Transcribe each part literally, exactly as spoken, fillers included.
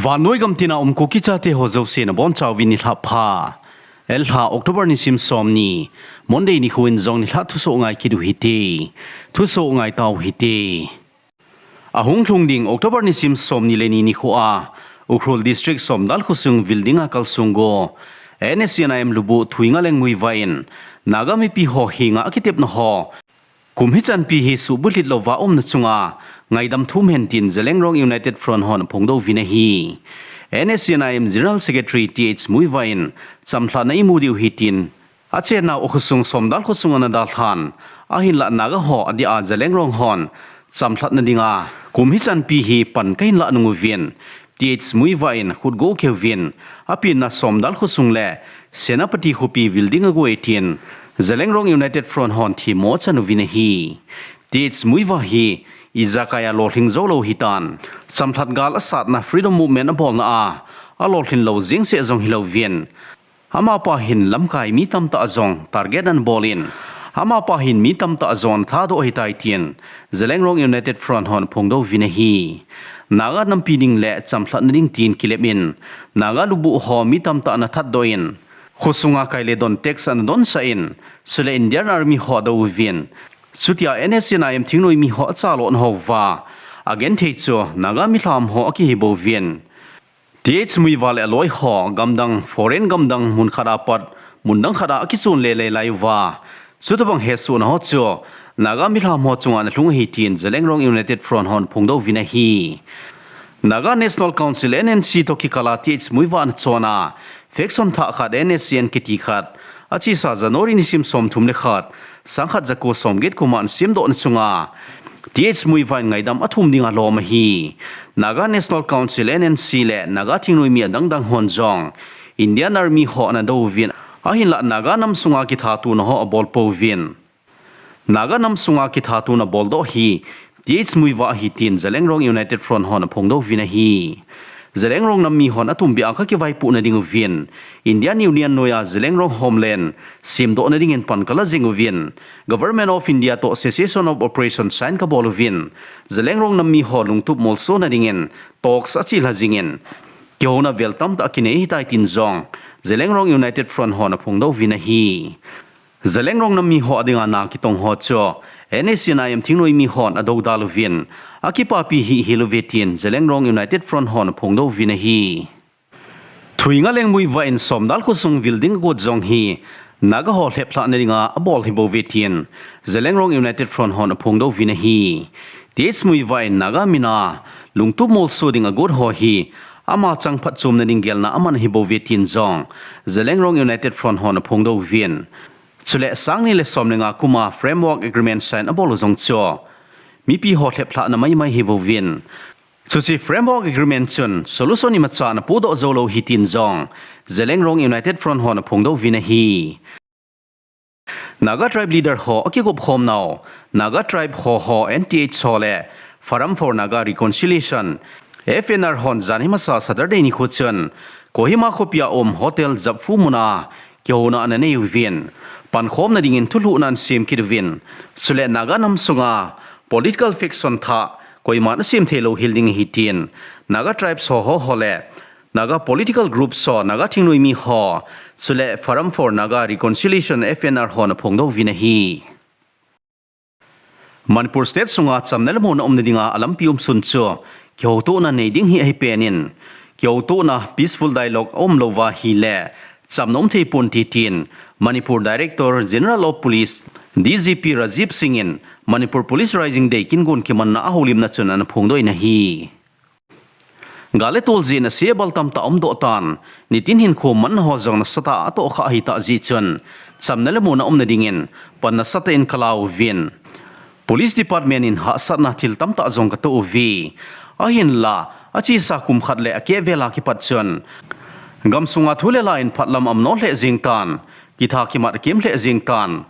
Vannoi gam tina um Kuki chate ho jouse nabonchauvin nilhah pha. Elha October nisim somni, Monday nikho in jong nilhah thusoh ngai kit u hite. Thusoh ngai tau hite. Ahung lhung ding October nisim somni le ni nikho a, Ukhrul District Somdal khosung building a kalsong go, N S C N I M lubuh Thuingaleng Muivah in, Naga mipi ho henga akitepna ho kum hichanpi hi suhbulhit louva umna chunga ngaidam thum hen tin Zeliangrong United Front hon aphongdoh uvin ahi. N S C N I M General Secretary T H Muivah in chamlhatna imu diu ahi tin, achennau akhosung Somdal khosung ana dalhan, ahinlah Naga ho adia Zeliangrong hon chamlhatna dinga kum hichanpi hi pan kahin lah nung uvin, T H Muivah in khut go kheuvin, apenna Somdal khosung le Senapati khopi building a go e tin, Zeliangrong United Front hon themmo achan uvin ahi. T H Muivah hi ijakai a lolhing jou lou ahitan, chamlhat gal asatna Freedom Movement abolna a, alolhin lou jeng seh jong hilouvin, amapa hin lamkai mi tamtah jong target ana bol in, amapa hin mi tamtah jong ana thadoh ahitai tin, Zeliangrong United Front hon aphongdoh uvin ahi. Naga nampi ding le chamlhatna ding tin kilep in, Naga lubuh ho mi tamtah ana thatdoh in, khosunga kai le don tax ana donsah in, chule Indian Army ho adou uvin, chutia N S C N I M thingnoimi ho achalhahna houva, agenthei chu Naga milham ho akihi bou uvin, T H Muivah le aloi ho gamdang, foreign gamdang, mun khat a pat mun dang khat a akichon lele lai uva, chutobang hesohna ho chu Naga milham ho chunga ana lhung ahi tin Zeliangrong United Front hon aphongdoh uvin ahi. Naga National Council, N N C toh kikal a T H Muivah ana chon a, faction thah khat, N S C N kiti khat, achesa January nisim somthum le khat, sangkhat jako somget kum a ana semdohna chunga, T H Muivah in ngaidam athum dinga alom ahi. Naga National Council, N N C le Naga thingnoimi adangdang hon jong Indian Army ho ana dou uvin, ahinlah Naga nam sunga kithatona ho abol pouvin, Naga nam sunga kithatona boldoh hi T H Muivah ahi tin Zeliangrong United Front hon aphongdoh uvin ahi. Zeliangrong nam mi hon atumbeh a kakivaipohna ding uvin, Indian Union noiya Zeliangrong Homeland semdohna dingin pan kala jing uvin, Government of India toh Cessation of Operation sign kabol uvin, Zeliangrong nam mi ho lungtup molsona dingin talks achelha jingin, kihouna vel tamtah kinei ahitai tin jong Zeliangrong United Front hon aphongdoh uvin ahi. Zeliangrong nam mi ho adinga na kitong ho chu N S C N I M thingnoimi hon adoudal uvin, akipapi hih hel uve tin Zeliangrong United Front hon aphongdoh uvin ahi. Thuingaleng Muivah in Somdal khosung building agot jong hi Naga ho lheplhahna dinga abol ahibouve tin Zeliangrong United Front hon aphongdoh uvin ahi. T H Muivah in Naga mina lungtup molso ding agot ho hi ama chang phatchomna ding gelna aman ahibouve tin jong Zeliangrong United Front hon aphongdoh uvin, chule sangni le somle nga kuma Framework Agreement sign abol u jong chu mipi ho lheplhahna maimai ahibouvin, chuche Framework Agreement chun solution imacha ana podoh joulou ahi tin jong Zeliangrong United Front hon aphongdoh uvin ahi. Naga tribe leader ho akigop khomnau Naga tribe ho ho, N T H ho le Forum for Naga Reconciliation, F N R hon janhi masa Saturday nikho chun Kohima khopia um Hotel Japfu muna kihouna ana nei uvin, pankhomna dingin thulhuhna ana sem kit uvin, chule Naga nam sunga political faction thah koiman asem theilou hel ding ahi tin Naga tribes ho ho ho le Naga political groups ho, Naga thingnoimi ho, chule Forum for Naga Reconciliation, F N R hon aphongdoh uvin ahi. Manipur state sunga chamna le muona umna dinga alampi umsun chu kihoutohna nei ding hi ahi penin, kihoutohna, peaceful dialogue aumlouva ahile chamna umthei ponte tin Manipur Director General of Police, D G P Rajiv Singh in Manipur Police Rising Day kingon kimanna a houlimna chun ana phongdoh in ahi. Gal le tol jeh in ase bal tamtah aumdoh tan, nitin hinkho manna ho jong nasatah a atohkhah ahitah jeh chun, chamna le muona umna dingin pan nasatah in kalauvin, Police Department in hahsatna thil tamtah jong katoh uve. Ahinla, achesa kum khat le akeh vel a kipat chun, gamsunga thu le la in phatlam aumno lheh jeng tan, kitha kimat akem lheh jeng tan,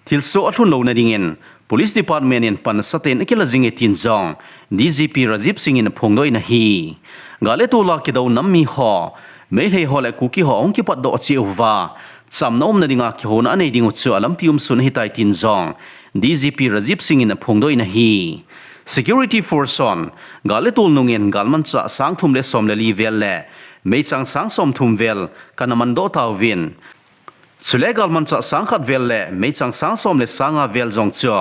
thilsoh alhun louna dingin, Police Department in pan nasatah in akila jinge tin jong D G P Rajiv Singh in aphongdoh in ahi. Gal le tol a kidou nam mi ho, Meitei ho le Kuki ho ahung kipatdoh cheh uva, chamna umna dinga kihouna anei diu chu alampi umsun ahitai tin jong D G P Rajiv Singh in aphongdoh in ahi. Security Force hon gal le tol nungin galmanchah sang thum le som le li vel le meichang sang som thum vel kana mandoh tauvin, chule galmanchah sang khat vel le meichang sang som le sang nga vel jong chu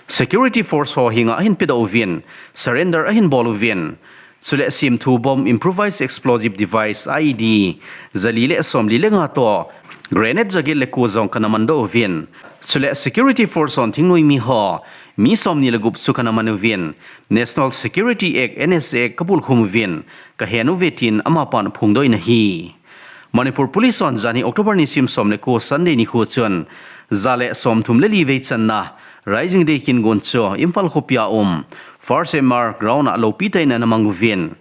Security Force ho henga ahin pedoh uvin, surrender ahin bol uvin, chule simthu bomb, improvised explosive device, I E D, jali le som li le nga toh grenade jaget le ko jong kana mandoh uvin, chule Security Force hon thingnoimi ho mi som ni le gup chu kana man uvin, National Security Act, N S A Act kapulkhum uvin, kahen uve tin amapan aphongdoh in ahi. Manipur Police hon janhi October nisim som le ko Sunday nikho chun ja le som thum le li vei channa Rising Day kin gon chu Imphal khopia um First M R ground a lopi tah in ana mang uvin,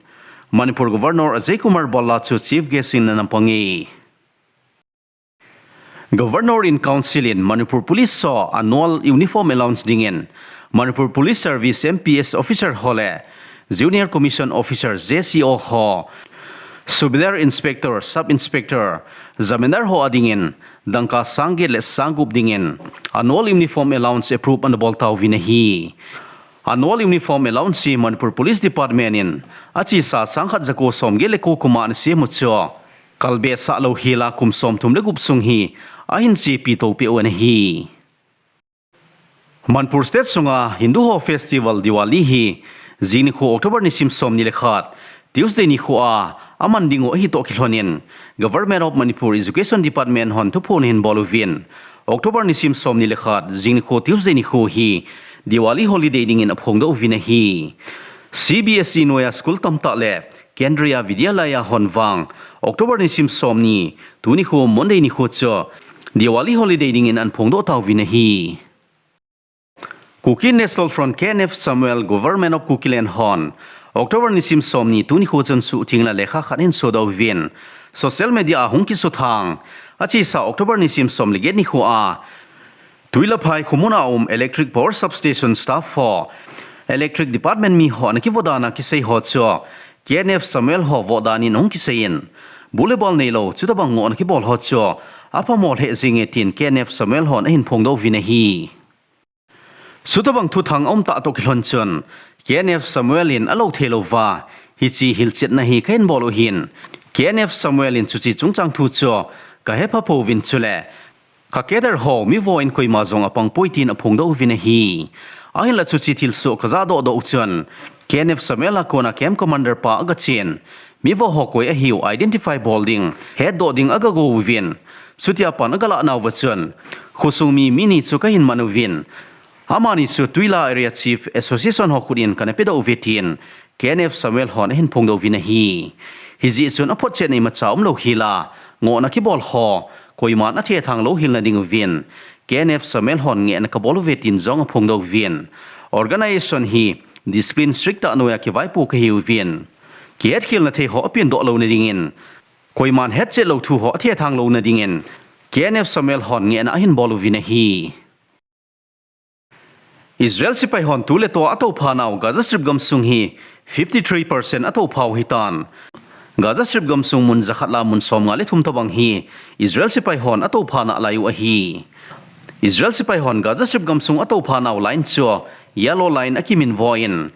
Manipur Governor Ajay Kumar Bhalla chu Chief Guest in ana pang e. Governor in Council in Manipur Police ho annual uniform allowance dingin Manipur Police Service, M P S officer ho le Junior Commission Officer, J C O ho, Subedar Inspector, Sub Inspector, Jamandar ho adingin dangka sang get le sang gup dingin annual uniform allowance approve ana bol tauvin ahi. Annual uniform allowance hi Manipur Police Department in achesa sang khat jako som get le ko kum a ana sem u chu kalbe sah louhel a kum som thum le gup sung hi ahin chepi to peh u ana hi. Manipur State sunga Hindu ho festival Diwali hi jing nikho October nisim som ni le khat, Tuesday nikho a aman ding u ahi toh kilhon in, Government of Manipur Education Department hon thuphon ahin bol uvin, October nisim som ni le khat, jing nikho Tuesday nikho hi Diwali holiday dingin aphongdoh uvin ahi. C B S E noiya school tamtah le Kendriya Vidyalaya hon vang October nisim som ni, tuni nikho Monday nikho chu Diwali holiday dingin ana phongdoh tauvin ahi. Kuki National Front, K N F Samuel, Government of Kukiland hon October nisim som ni, tuni nikho chun suhthengna lekha khat ahin sodoh uvin, social media a hung kisuthang, achesa October nisim som le get nikho a Tuilaphai khomun a um electric power substation staff ho, electric department mi ho ana kivoh dan a kisei ho chu K N F Samuel ho voh dan in ahung kisei in, bu le bal neilou chutabang ngohna kibol ho chu aphamo lheh jenge tin K N F Samuel hon ahin phongdoh uvin ahi. Chutabang thuthang aum tah toh kilhon chun K N F Samuel in alou theilou va hiche hilchetna hi kahin bol u ahin, K N F Samuel in chuche chungchang thu chu kahepha pouvin, chule ka cadre ho mivo in koima jong apang poi tin aphongdoh uvin ahi. Ahinla chuche thilsoh kajahdoh doh u chun K N F Samuel a kona camp commander pa agachen, mivo ho koi ahiu identify bol ding, hetdoh ding agagou uvin, chutia pan agalah nauva chun khosung mi mi ni chu kahin man uvin, amani chu Tuila Area Chief Association ho khut in kana pedoh uve tin K N F Samuel hon ahin phongdoh uvin ahi. Hijeh chun aphotchetna imacha umlou hel a, ngohna kibol ho koiman athethang louhel na diuvin K N F Samuel hon ngehna kabol uve tin jong aphongdoh uvin, organization hi discipline strict tah noiya kivaipo kahiuvin, kihetkhelna thei ho apendoh louna dingin, koiman hetchet lou thu ho athethang louna dingin K N F Samuel hon ngehna ahin bol uvin ahi. Israel sepai hon tuletua atoupha nau Gaza Strip gamsung hi fifty three percent atoupha u ahitan, Gaza Strip gamsung mun jakhat lah mun somnga le thum tobang hi Israel sepai hon atoupha nalai u ahi. Israel sepai hon Gaza Strip gamsung atoupha nau line chu Yellow Line akiminvo in,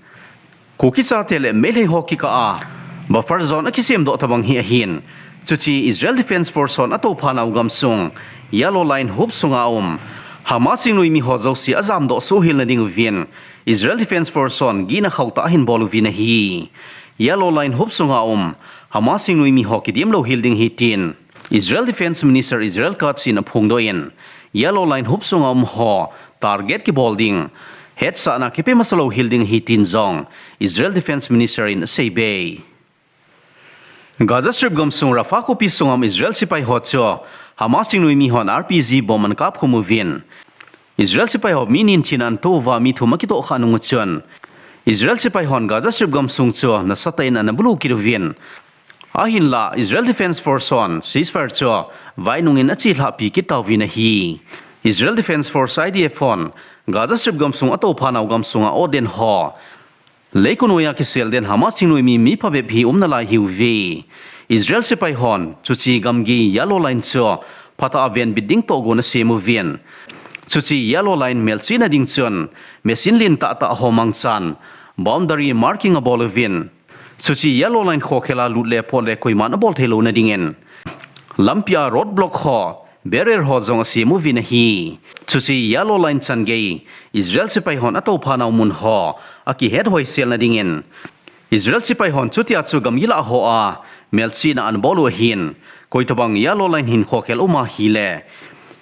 Kuki chate le Meitei ho kikah a buffer zone akisemdoh tobang hi ahin, chuche Israel Defense Force hon atoupha nau gamsung Yellow Line huop sunga um Hamas thingnoimi ho jouse ajamdoh sohhel na diuvin Israel Defense Force hon gihna khauhtah ahin bol uvin ahi. Yellow Line huop sunga um Hamas thingnoimi ho kidem louhel ding ahi tin Israel Defense Minister Israel Katz in aphongdoh in, Yellow Line huop sunga um ho target kibol ding, hetsahna kipe masa louhel ding ahi tin jong Israel Defense Minister in aseibe. Gaza Strip gamsung Rafah khopi sunga um Israel sepai ho chu Hamas thingnoimi hon R P G bomb ana kapkhum uvin, Israel sepai ho mi ni in thina ana to uva mi thum akitohkhah nung u chun, Israel sepai hon Gaza Strip gamsung chu nasatah in ana bulu kit uvin, ahinla Israel Defense Force hon ceasefire chu vainung in achelhahpi kit tauvin ahi. Israel Defense Force, I D F hon Gaza Strip gamsung atoupha nau gamsunga otden ho, leiko noiya kisel den Hamas thingnoimi mi phabep hi umnalai ahiuve. Israel sepai hon chuche gamgi Yellow Line chu phatah a venbit ding tohgon asem uvin, chuche Yellow Line melchihna ding chun machine lentah tah ho mangchan boundary marking abol uvin, chuche yellow line khokhel a lut le pot le koiman abol thei louna dingin lampia road block ho, barrier ho jong asem uvin ahi. Chuche yellow line changei Israel sepai hon atoupha nau mun ho akihet hoiselna dingin Israel sepai hon chutia chu gamgi lah hoa melchihna anabol u ahin, koitobang yellow line hin khokhel um ahile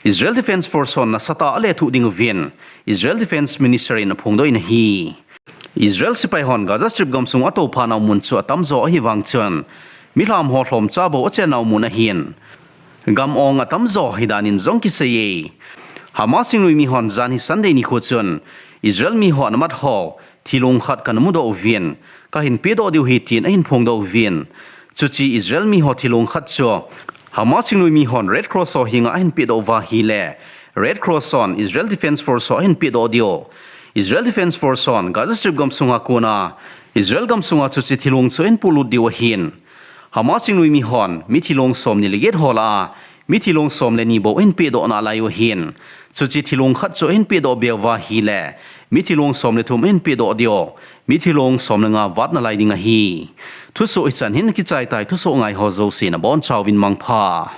Israel Defense Force hon nasatah a alethuh ding uvin Israel Defense Minister in aphongdoh in ahi. Israel sepai hon Gaza Strip gamsung atoupha nau mun chu atamjo ahivang chun milham ho lhomcha bou achen nau mun ahin, gam ong atamjo hidan in jong kiseiye. Hamas hingnoimi hon jan hi Sunday nikho chun Israel mi ho anamat ho thilong khat kana mudoh uvin, kahin pedoh diu ahi tin ahin phongdoh uvin, chuche Israel mi ho thilong khat chu Hamas hingnoimi hon Red Cross ho henga ahin pedoh uva ahile Red Cross hon Israel Defense Force ho ahin pedoh diu. Israel Defense Force hon Gaza Strip gamsunga kona Israel gamsunga chuche thilong chu ahin polut diu ahin, Hamas hingnoimi hon mi thilong somni le get ho lah a mi thilong som le ni bou ahin pedoh nalai u ahin, chuche thilong khat chu ahin pedoh beh uva ahile mi thilong som le thum ahin pedoh diu, mi thilong som le nga vat nalai ding ahi. Thusoh hichan hin kichai tai, thusoh ngai ho jouse nabonchauvin mangpha.